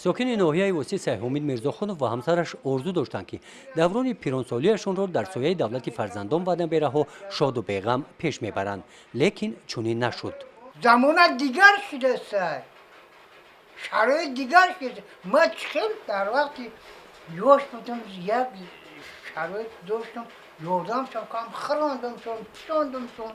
Сокини ноҳияи Восеъ Сайҳомид Мирзохунов ва ҳамсараш орзу доштанд, ки даврони пиронсолиашонро дар сояи давлати фарзандон ва набераҳо шоду беғам пеш мебаранд, лекин чунин нашуд. Замона дигар шудааст, шароит дигар шудааст. Ман хел дар вақти ёш будам, як шароит доштам, ёрдамшон кам хӯрондамшон, пӯшондамшон.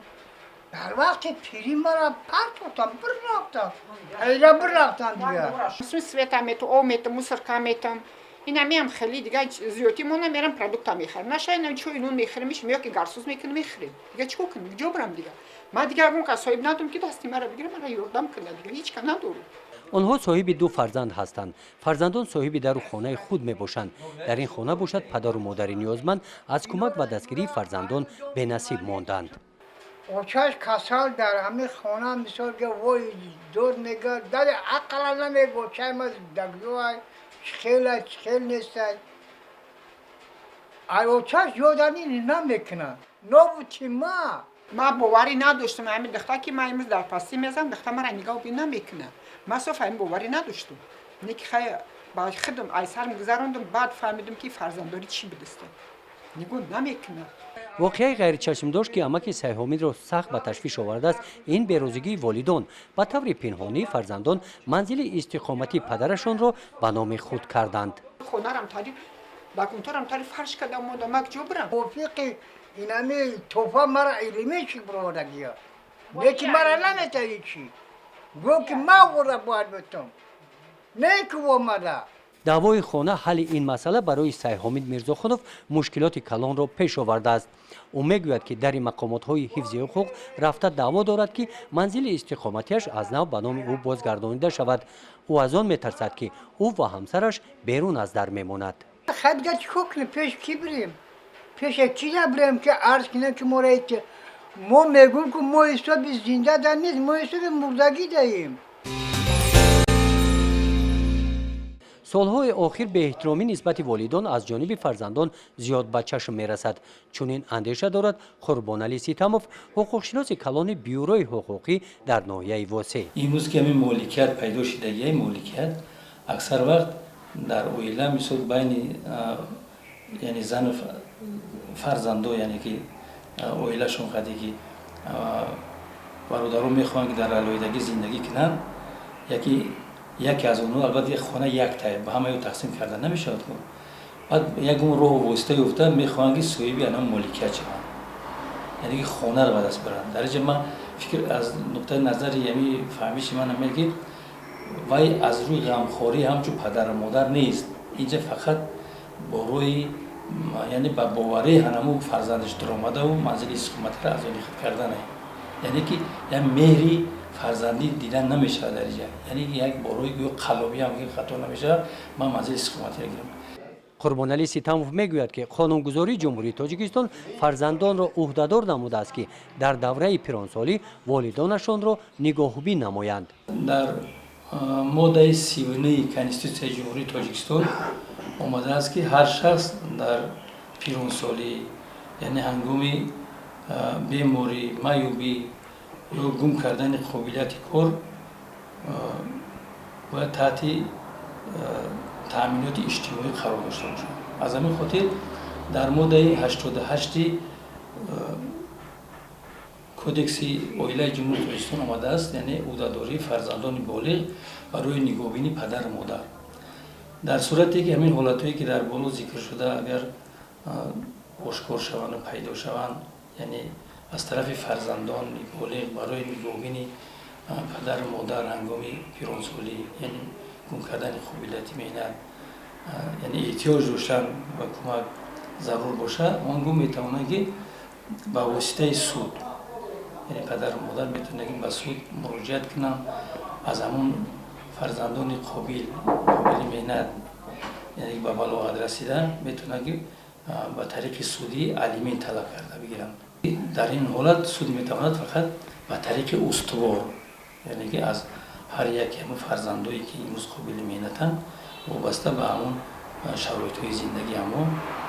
Дар вақти пирӣ мара партофтам, бирафтам, пайра бирафтам дигар. Света мету, об мету, мусорка метам. Ина меам, хеле дига зиёдтӣ мона, мерам, продукта мехарам. Наша ина чой, нун мехарем, мешим ё ки гарсӯз мекунем, мехӯрем. Дига чӣ кор кунем? Куҷо бирам дига? Ман дига ягон кас соҳиб надорам, ки дасти мара бигира, мара ёрдам кунад. Дига ҳеҷ ка надорам. Онҳо соҳиби ду фарзанд ҳастанд. Фарзандон соҳиби дару хонаи худ мебошанд. Дар ин хона бошад, падару модари ниёзманд аз кӯмак ва дастгирии фарзандон бенасиб монданд. Очаш касал, дар ҳамин хона, мисол га, вой дод мега, дади ақла намего, очай ма дагзоай, чихелай, чихел нестай. Ай очаш ёдани намекунад, нобути ма. Ман боварӣ надоштам, ҳамин духтар ки ман имрӯз дар пастӣ мезанам, духтар мара нигоҳ намекунад. Ман соф ҳамин боварӣ надоштам. Не ки хай, ба худам ай сарам гузарондам, баъд фаҳмидам, ки фарзанддорӣ чӣ будааст. Нигоҳ намекунад. Воқеаи ғайричашмдошт, ки амаки Сайҳомидро сахт ба ташвиш овардааст, ин берозигии волидон. Ба таври пинҳонӣ фарзандон манзили истиқоматии падарашонро ба номи худ карданд. Хонарам тари бакунторам тари фарш карда монда, ман куҷо бирам? Мувофиқи инами тофа мара илимечи бировардагия, лекин мара наметави чӣ гӯ, ки ман вора бояд битам, не ки омада. Даъвои хона, ҳалли ин масъала барои Сайҳомид Мирзохунов мушкилоти калонро пеш овардааст. Ӯ мегӯяд, ки дари мақомотҳои ҳифзи ҳуқуқ рафта, даъво дорад, ки манзили истиқоматиаш аз нав ба номи ӯ бозгардонида шавад. Ӯ аз он метарсад, ки ӯ ва ҳамсараш берун аз дар мемонад. Хай, дига чӣ кор кунем? Пеш кӣ бирем, пеша кӣ бирем, ки арз кунем, ки моро мо мегӯем, ки мо ҳисоби зинда да нест, мо ҳисоби мурдагӣ даем. Солҳои охир беэҳтиромӣ нисбати волидон аз ҷониби фарзандон зиёд ба чашм мерасад. Чунин андеша дорад Қурбоналӣ Ситамов, ҳуқуқшиноси калони бюрои ҳуқуқӣ дар ноҳияи Восеъ. Имрӯз ки ҳамин моликият пайдо шидагиай, моликият аксар вақт дар оила, мисол, байни, яъне зану фарзандо, яъне ки оилашон қаде ки бародарон мехоҳанд, ки дар алоҳидагӣ зиндагӣ кунанд, яке яке аз онҳо, албатта, хона якта, ба ҳамаё тақсим карда намешавад. Баъд ягон роҳу восита ёфта мехоҳанд, ки соҳиби анам моликият шаванд, яъне ки хонаро ба даст баранд. Дар инҷа ман фикр аз нуқтаи назари ями фаҳмиши ман аме, ки вай аз рӯи ғамхорӣ ҳамчун падару модар нест. Инҷа фақат бо рӯи, яъне ба боварии ҳанаму фарзандаш дуромадаву манзили истиқоматиро аз они худ кардане, яъне ки як меҳри фарзандӣ дидан намешавад дар инҷа, яъне як борои гӯё қаллобӣ ҳам ки хато намешавад, ман манзили истиқоматиро гирам. Қурбоналӣ Ситамов мегӯяд, ки қонунгузории Ҷумҳурии Тоҷикистон фарзандонро ӯҳдадор намудааст, ки дар давраи пиронсолӣ волидонашонро нигоҳубин намоянд. Дар моддаи 39-и Конститутсияи Ҷумҳурии Тоҷикистон омадааст, ки ҳар шахс дар пиронсолӣ, яъне ҳангоми беморӣ, маъюбӣ ё гум кардани қобилияти кор, бояд таҳти таъминоти иҷтимоӣ қарор дошта бошад. Аз ҳамин хотир дар моддаи 88-и Кодекси оилаи Ҷумҳурии Тоҷикистон омадааст, яъне ӯҳдадории фарзандони болиғ барои нигоҳубини падару модар. Дар сурате ки ҳамин ҳолатҳое, ки дар боло зикр шуда, агар ошкор шаванду пайдо шаванд, яъне аз тарафи фарзандони болиғ барои нигоҳубини падару модар ҳангоми пиронсолӣ, яъне гум кардани қобилияти меҳнат, яъне эҳтиёҷ доштан ба кӯмак зарур бошад, он гоҳ метавонанд, ки ба воситаи суд, яъне падару модар метавонанд, ки ба суд муроҷиат кунанд, аз ҳамон фарзандони қобили меҳнат, яъне ба балоғат расида, метавонанд, ки ба тариқи судӣ алимент талаб карда бигиранд. Дар ин ҳолат суд метавонад фақат ба тариқи устувор, яъне ки аз ҳар яке ҳамон фарзандое, ки имрӯз қобили меҳнатанд, вобаста ба ҳамон шароитҳои зиндагии ҳамон,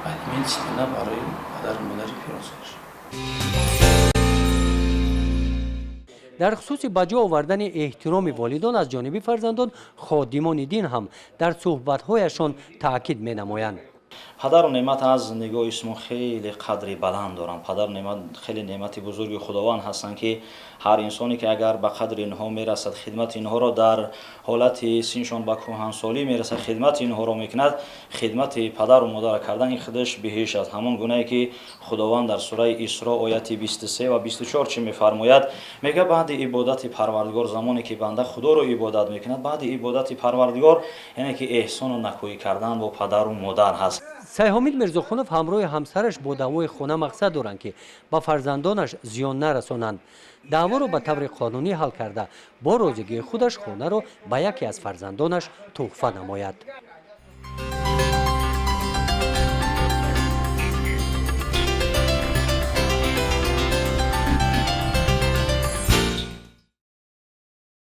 алимент ситона барои падару модари пиронсолаш. Дар хусуси ба ҷо овардани эҳтироми волидон аз ҷониби фарзандон ходимони дин ҳам дар суҳбатҳояшон таъкид менамоянд. Падару неъмат аз нигоҳи шумо хеле қадри баланд доранд. Падару неъмат хеле неъмати бузурги Худованд ҳастанд, ки ҳар инсоне ки агар ба қадри инҳо мерасад, хидмати инҳоро дар ҳолати синшон ба кӯҳансолӣ мерасад, хидмати инҳоро мекунад, хидмати падару модарро кардан ин худаш биҳишт аст. Ҳамон гунае ки Худованд дар сураи Исро, ояти 23 ва 24 чӣ мефармояд? Мега, баъди ибодати Парвардигор, замоне ки банда Худоро ибодат мекунад, баъди ибодати Парвардигор, яъне ки эҳсону накӯӣ кардан бо падару модар ҳаст. Сайҳомид Мирзохунов ҳамроҳи ҳамсараш бо даъвои хона мақсад доранд, ки ба фарзандонаш зиён нарасонанд. Даъворо ба таври қонунӣ ҳал карда, бо розигии худаш хонаро ба яке аз фарзандонаш тӯҳфа намояд.